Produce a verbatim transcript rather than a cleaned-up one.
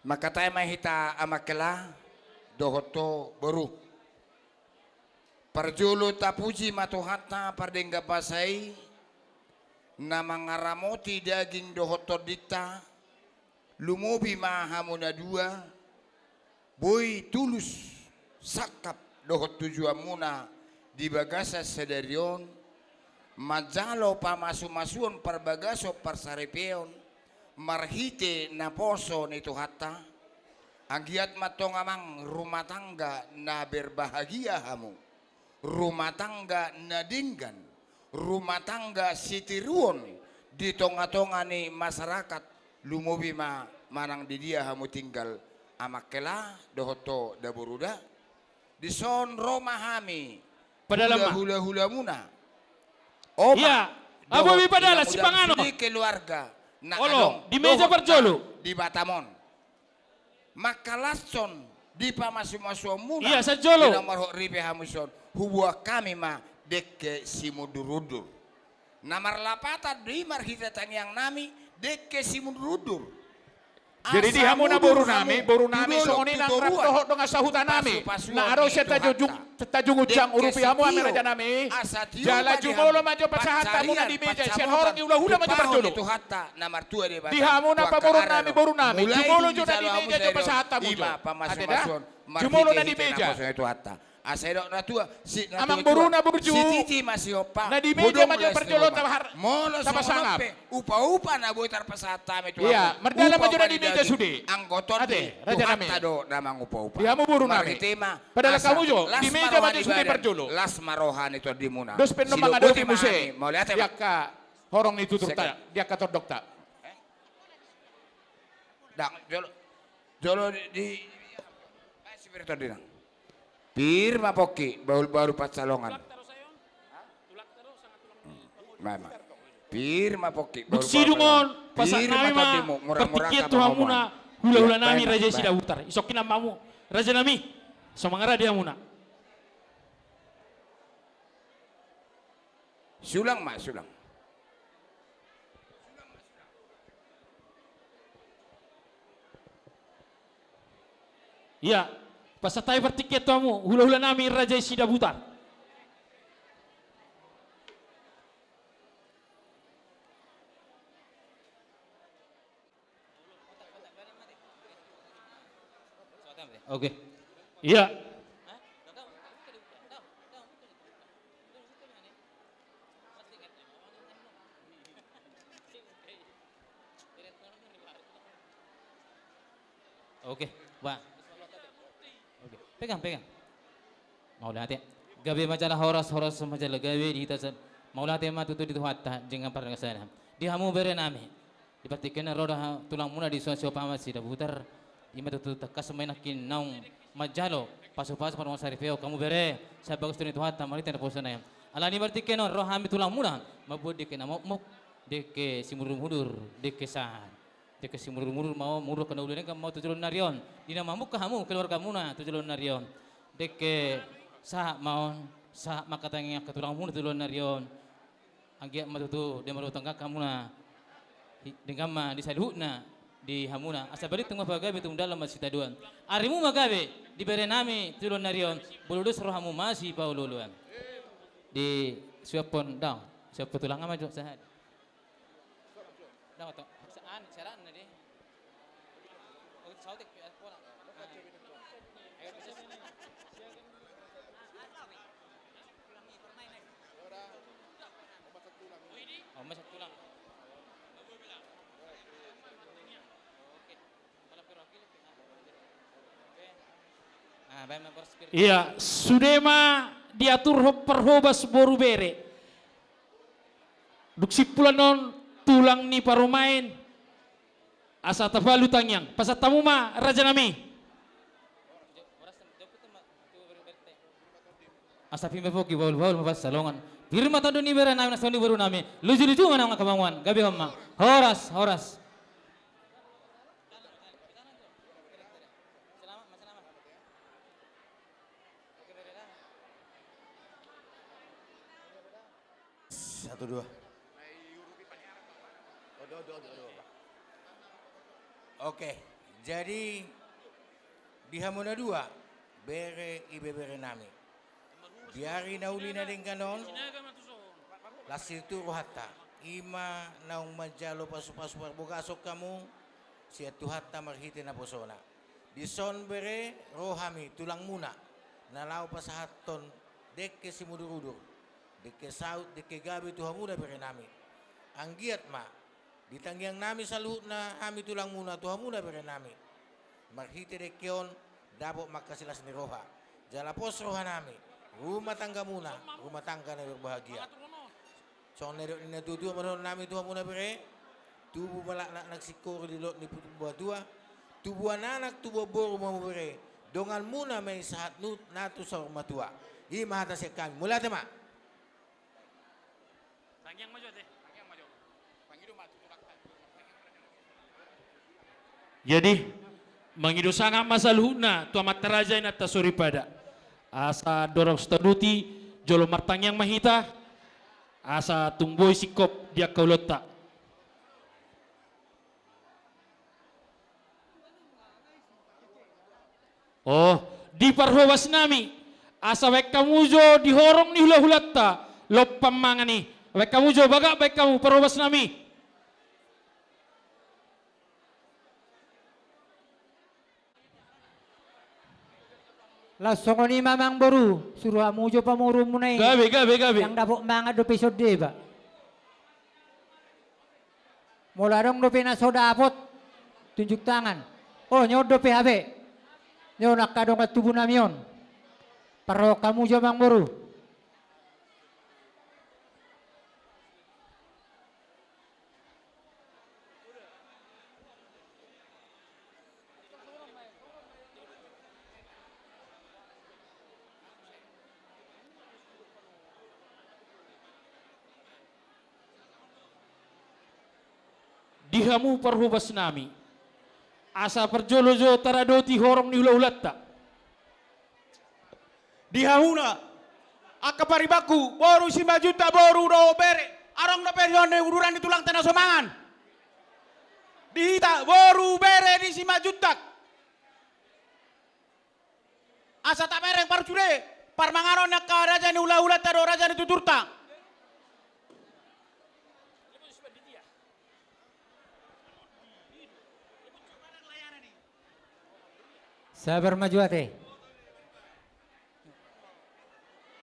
Mangkatai ma hita amang hela dohot ho boru. Parjolo tapuji ma Tuhanta pardenggan basa i, na mangaramoti daging dohot tondinta, lumobi ma hamu na dua, boi tulus sangkap dohot tujuanmuna di bagasan sadari on, manjalo pamasumasuon parbagason parsaripeon, marhite naposo ni Tuhanta, anggiat ma antong amang rumah tangga na berbahagia hamu, rumah tangga na denggan, rumah tangga sitiruon di tongatonga ni masyarakat, lumobi ma manang di dia hamu tinggal amang hela dohot ho da boru da. Dison ro ma hami, padahal ma hulahulamuna. Oma, iya, dohot abobi padahal, ina muda sipanganon. Sude keluarga na olo, adong di meja dohot parjolo na di Batam on. Mangkalashon di pamasumasuonmuna. Iya, sanjolo. Di na marhot ripe hamu dison, huboan hami ma dengke simundurumundur. Na marlapatan do i marhite tangiangnami, dengke simundurumundur. Jadi di hamu na borunami, borunami songon i nang rap dohot dongan sahutanami na ro sian Tanjung Ujang, urupi hamu hami rajanami. Jala jumolo ma jo pasahat hamu na di meja sian horong ni hulahula ma jo parjolo. Di hamu na paborunami, borunami, jumolo jo na di meja jo pasahat hamu jo. Ate da? Jumolo na di meja. Asa didok na tua, si, na tua, amang boruna burju, sititi ma sihompa, na di meja ma jo parjolo tapasangap. Upa-upa na boi tarpasahat hami tu hamu. Iya, mardalan ma jo na di meja sude. Anggo tondi, ate, rajanami, Tuhanta do na mangupaupa. Di hamu borunami. Marhite ma. Padahal hamu jo di meja ma jo sude parjolo. Las ma roha ni tondimuna. Dos pe na mangadopi muse. Mauliate ma. Di angka horong ni tuturta, di angka tondongta. Ndang, jolo, jolo di, di, di, pir ma pongki, bahulbahul pansalongan. Memang. Pir ma pongki, bahulbahul pansalongan. Dung sidung on, pasahat nami ma partingkian tu hamuna hulahulanami Raja i Sidabutar. Isongkin ma hamu, rajanami, so mangarade hamuna. Sulang ma, sulang. Iya, pasahat hami partingkian tu hamu hulahulanami Raja i Sidabutar. Oke. Iya. Oke, bah. Oke, pegang, pegang. Mauliate. Gabe ma jala horas, horas ma jala gabe di hita sa-, mauliate ma tutu di Tuhanta, jala pargasana. Di hamu berenami. Di partingkian on ro do ha-, tulangmuna dison si Opa ma Sidabutar. I ma tutu tangkas ma i nangkin naung manjalo pasupasu pardongan saripeon hamu bere. Sian bagas tondi ni Tuhanta marhite naposona i. Alani partingkian on ro hami tulangmuna. Mamboan dengke na mokmok. Dengke simundurumundur. Dengke sahat. Dengke simundurumundur ma on, mundurhon na uli, dengke ma on tu joloan ni ari on. Di na mamungka hamu keluargamuna tu joloan ni ari on. Dengke sahat ma on, sahat ma angka tangiang angka tulangmuna tu joloan ni ari on. Anggiat ma tutu di marumah tangga hamuna. Hi-, denggan ma di saluhutna di hamuna. Asa balintang ma pagabe, tumundalhon ma sitadoan. Arimu ma gabe di berenami tu joloan ni ari on. Molo dos rohamu masipaolooloan. Di suaphon, dao, suaphon tulang ma jo sahat. Iya, sude ma diaturhon parhobas boru bere. Dung simpul annon tulang ni parumaen, asa tapalu tangiang. Pasahat hamu ma rajanami. Asa pir ma pongki, bahulbahul ma pansalongan. Pir ma tondi ni berenami, na songon i borunami. Lujuluju ma naung angka pangomoan. Gabehon ma. Horas, horas. Satu, dua. Oke, Jadi, di hamu na dua, bere ibebere nami, di ari na uli na denggan on, las sirtu rohanta, i ma naung manjalo pasupasu parbogason hamu sian Tuhanta marhite naposona. Dison bere, ro hami tulangmuna na laho pasahathon dengke simudurudur, dengke saut, dengke gabe tu hamuna bere nami. Anggiat ma di tangiang nami saluhutna hami tulangmuna tu hamuna bere nami. Marhite dengke on dapot ma angka silas ni roha, jala pos roha nami, rumah tanggamuna rumah tangga na berbahagia. Songon na nidok ni natuatua ma dohonon nami tu hamuna bere: Tubu ma laklak na singkoru di dolok ni tubuan anak, tubuan boru ma hamu bere, donganmuna ma i sahat na tu saur matua. I ma hata sian hami, mauliate ma. Jadi, mangido sangap ma saluhutna tu amanta raja, inanta soripada. Asa dorang sitaduti, jolo martangiang ma hita, asa tung boi singkop di angka ulaonta. Oh, di parhobas nami, asa baen hamu jo di horong ni hulahulanta lompan mangan i. Baen hamu jo, bagak baen hamu parhobas nami. Laos songon i ma, amangboru, suru hamu jo pamoruonmuna i. Gabe, gabe, gabe. Ndang dapot mangan dope i songon deba. Molo adong dope na so dapot, tunjuk tangan. Oh, ni on dope hape. Ni on angka dongan tubu nami on. Parrohahon hamu jo, amangboru. Di hamu parhobas nami, asa parjolo jo taradoti horong ni hulahulanta. Di hamuna angka paribanku, boru Simanjuntak, boru dohot bere, adong dope di son uduran ni tulangta na so mangan? Di hita boru bere ni Simanjuntak, asa tabereng parsude parmanganon ni angka raja ni hulahulanta dohot raja ni tuturta. Sabar ma jo ate.